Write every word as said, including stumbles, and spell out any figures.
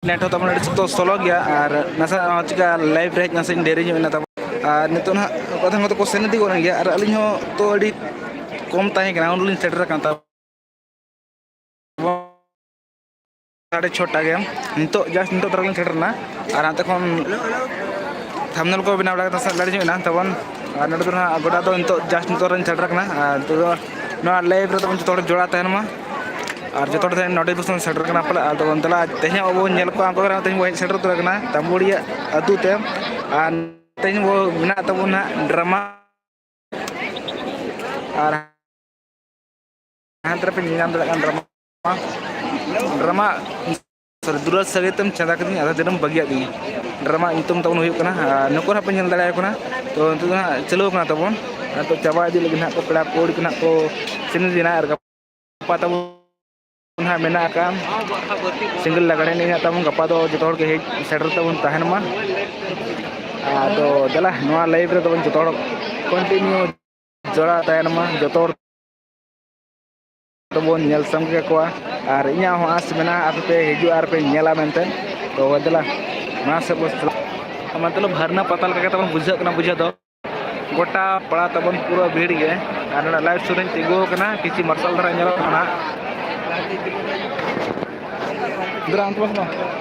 Net ᱦᱚᱸ ᱛᱟᱵᱚᱱ ᱟᱹᱰᱤ ᱥᱚᱠᱛᱚ ᱥᱞᱳ ᱜᱮᱭᱟ, ᱟᱨ ᱱᱟᱥᱮᱱᱟᱜ ᱪᱤᱠᱟ ᱞᱟᱭᱤᱵᱷ ᱨᱮ ᱦᱮᱡ ᱱᱟᱥᱮ ᱰᱮᱨᱤ ᱧᱚᱜ ᱮᱱᱟ ᱛᱟᱵᱚᱱ᱾ ᱟᱨ ᱱᱤᱛᱚᱜ ᱱᱟᱦᱟᱜ ᱟᱫᱷᱟᱱ ᱠᱚᱫᱚ ᱠᱚ ᱥᱮᱱ ᱤᱫᱤ ᱜᱚᱫ ᱮᱱ ᱜᱮᱭᱟ, ᱟᱨ ᱟᱹᱞᱤᱧ ᱦᱚᱸ ᱛᱚ ᱟᱹᱰᱤ ᱠᱚᱢ ᱛᱟᱦᱮᱸ ᱠᱟᱱᱟ, ᱩᱱ ᱨᱮᱞᱤᱧ ᱥᱮᱴᱮᱨ ᱟᱠᱟᱱ ᱛᱟᱵᱚᱱ᱾ ᱥᱟᱲᱮ ᱪᱷᱚᱴᱟ ᱜᱮ, ᱱᱤᱛᱚᱜ ᱡᱟᱥᱴ ᱱᱤᱛᱚᱜ ᱫᱷᱟᱨᱟ ᱞᱤᱧ ᱥᱮᱴᱮᱨ ᱮᱱᱟ᱾ ᱟᱨ ᱦᱟᱱᱛᱮ ᱠᱷᱚᱱ ᱛᱷᱟᱢᱵᱱᱮᱞ ᱠᱚ ᱵᱮᱱᱟᱣ ᱵᱟᱲᱟ ᱠᱟᱛᱮ ᱥᱮ ᱞᱟᱲᱮ ᱧᱚᱜ ᱮᱱᱟ ᱛᱟᱵᱚᱱ᱾ ᱟᱨ ᱱᱚᱰᱮ ᱫᱚ ᱱᱟᱦᱟᱜ ᱜᱚᱰᱟ ᱫᱚ ᱱᱤᱛᱚᱜ ᱡᱟᱥᱴ ᱱᱤᱛᱚᱜ ᱨᱮᱧ ᱥᱮᱴᱮᱨ ᱟᱠᱟᱱᱟ᱾ ᱟᱨ ᱱᱤᱛᱚᱜ ᱫᱚ ᱱᱚᱣᱟ ᱞᱟᱭᱤᱵᱷ ᱨᱮ ᱛᱟᱵᱚᱱ ᱡᱚᱛᱚ ᱦᱚᱲ ᱡᱚᱲᱟᱣ ᱛᱟᱦᱮᱱ ᱢᱟ᱾ ᱟᱨ ᱡᱚᱛᱚ ᱦᱚᱲ ᱛᱮ ᱱᱚᱰᱮ ᱵᱚᱱ ᱥᱮᱴᱮᱨ ᱠᱟᱱᱟ ᱯᱟᱞᱮ᱾ ᱟᱫᱚ ᱵᱚᱱ ᱫᱮᱞᱟ ᱛᱮᱦᱮᱧ ᱟᱵᱚ ᱵᱚᱱ ᱧᱮᱞ ᱠᱚᱣᱟ, ᱩᱱᱠᱩ ᱜᱮ ᱛᱮᱦᱮᱧ ᱵᱚᱱ ᱦᱮᱡ ᱥᱮᱴᱮᱨ ᱩᱛᱟᱹᱨ ᱟᱠᱟᱱᱟ ᱛᱟᱢᱵᱩᱲᱤᱭᱟᱹ ᱟᱹᱛᱩ ᱛᱮ᱾ ᱟᱨ ᱛᱮᱦᱮᱧ ᱵᱚ ᱢᱮᱱᱟᱜ ᱛᱟᱵᱚᱱᱟ ᱰᱨᱟᱢᱟ᱾ ᱟᱨ ᱦᱟᱱᱛᱮ ᱨᱮᱯᱮ ᱧᱮᱞ ᱧᱟᱢ ᱫᱟᱲᱮᱭᱟᱜ ᱠᱟᱱ ᱰᱨᱟᱢᱟ, ᱰᱨᱟᱢᱟ, ᱥᱚᱨᱤ, ᱫᱩᱞᱟᱹᱲ ᱥᱟᱹᱜᱟᱹᱭ ᱛᱮᱢ ᱪᱟᱸᱫᱟ ᱠᱤᱫᱤᱧ, ᱟᱫᱷᱟ ᱫᱤᱱᱮᱢ ᱵᱟᱹᱜᱤᱭᱟᱫ ᱫᱤᱧ᱾ ᱰᱨᱟᱢᱟ ᱧᱩᱛᱩᱢ ᱛᱟᱵᱚᱱ ᱦᱩᱭᱩᱜ ᱠᱟᱱᱟ᱾ ᱟᱨ ᱱᱩᱠᱩ ᱦᱟᱸᱜ ᱯᱮ ᱧᱮᱞ ᱫᱟᱲᱮᱭᱟᱠᱚ ᱠᱟᱱᱟ᱾ ᱛᱚ, ᱱᱤᱛᱚᱜ ᱫᱚ ᱦᱟᱸᱜ ᱪᱟᱹᱞᱩ ᱟᱠᱟᱱᱟ ᱛᱟᱵᱚᱱ᱾ ᱟᱨ ᱛᱚ, ᱪᱟᱵᱟ ᱤᱫᱤ ᱞᱟᱹᱜᱤᱫ ᱦᱟᱸᱜ ᱠᱚ ᱯᱮᱲᱟ ᱠᱚ ᱟᱹᱰᱤ ᱠᱚ ᱦᱟᱸᱜ ᱠᱚ ᱥᱮᱱ ᱤᱫᱤᱭᱮᱱᱟ᱾ ᱟᱨ ᱜᱟᱯᱟ ᱛᱟᱵᱚᱱ ᱦᱟᱸᱜ ᱢᱮᱱᱟᱜ ᱟᱠᱟᱫ ᱥᱤᱝᱜᱟᱹᱞ ᱞᱟᱜᱽᱲᱮ ᱮᱱᱮᱡ ᱦᱟᱸᱜ ᱛᱟᱵᱚᱱ᱾ ᱜᱟᱯᱟ ᱫᱚ ᱡᱚᱛᱚ ᱦᱚᱲ ᱜᱮ ᱦᱮᱡ ᱥᱮᱴᱮᱨ ᱛᱟᱵᱚᱱ ᱛᱟᱦᱮᱱ ᱢᱟ᱾ ᱟᱫᱚ ᱫᱮᱞᱟ, ᱱᱚᱣᱟ ᱞᱟᱭᱤᱵᱷ ᱨᱮ ᱛᱟᱵᱚᱱ ᱡᱚᱛᱚ ᱦᱚᱲ ᱠᱚᱱᱴᱤᱱᱤᱭᱩ ᱡᱚᱲᱟᱣ ᱛᱟᱦᱮᱱ ᱢᱟ᱾ ᱡᱚᱛᱚ ᱦᱚᱲ ᱛᱮᱵᱚᱱ ᱧᱮᱞ ᱥᱟᱢᱴᱟᱣ ᱠᱚᱣᱟ᱾ ᱟᱨ ᱤᱧᱟᱹᱜ ᱦᱚᱸ ᱟᱸᱥ ᱢᱮᱱᱟᱜᱼᱟ, ᱟᱯᱮ ᱯᱮ ᱦᱤᱡᱩᱜᱼᱟ ᱟᱨ ᱯᱮ ᱧᱮᱞᱟ ᱢᱮᱱᱛᱮ᱾ ᱛᱚ ᱫᱮᱞᱟ, ᱢᱟᱲᱟᱝ ᱥᱮᱫ ᱵᱚᱱ ᱪᱟᱞᱟᱜ᱾ ᱢᱚᱛᱞᱚᱵ ᱦᱟᱨᱱᱟ ᱯᱟᱛᱟ ᱞᱮᱠᱟ ᱜᱮ ᱛᱟᱵᱚᱱ ᱵᱩᱡᱷᱟᱹᱜ ᱠᱟᱱᱟ ᱵᱩᱡᱷᱟᱹᱣ ᱫᱚ᱾ ᱜᱚᱴᱟ ᱯᱟᱲᱟ ᱛᱟᱵᱚᱱ ᱯᱩᱨᱟᱹ ᱵᱷᱤᱲ ᱜᱮ᱾ ᱟᱨ ᱱᱚᱰᱮ ᱞᱟᱭᱤᱵᱷ ᱥᱩᱨ ᱨᱮᱧ ᱛᱤᱸᱜᱩ ᱟᱠᱟᱱᱟ, ᱠᱤᱪᱷᱩ ᱢᱟᱨᱥᱟᱞ ᱫᱷᱟᱨᱟ ᱧᱮᱞᱚᱜ ᱠᱟᱱᱟ ᱦᱟᱸᱜ᱾ ᱫᱮᱞᱟ, ᱚᱱᱛᱮ ᱵᱚᱥ ᱢᱮ᱾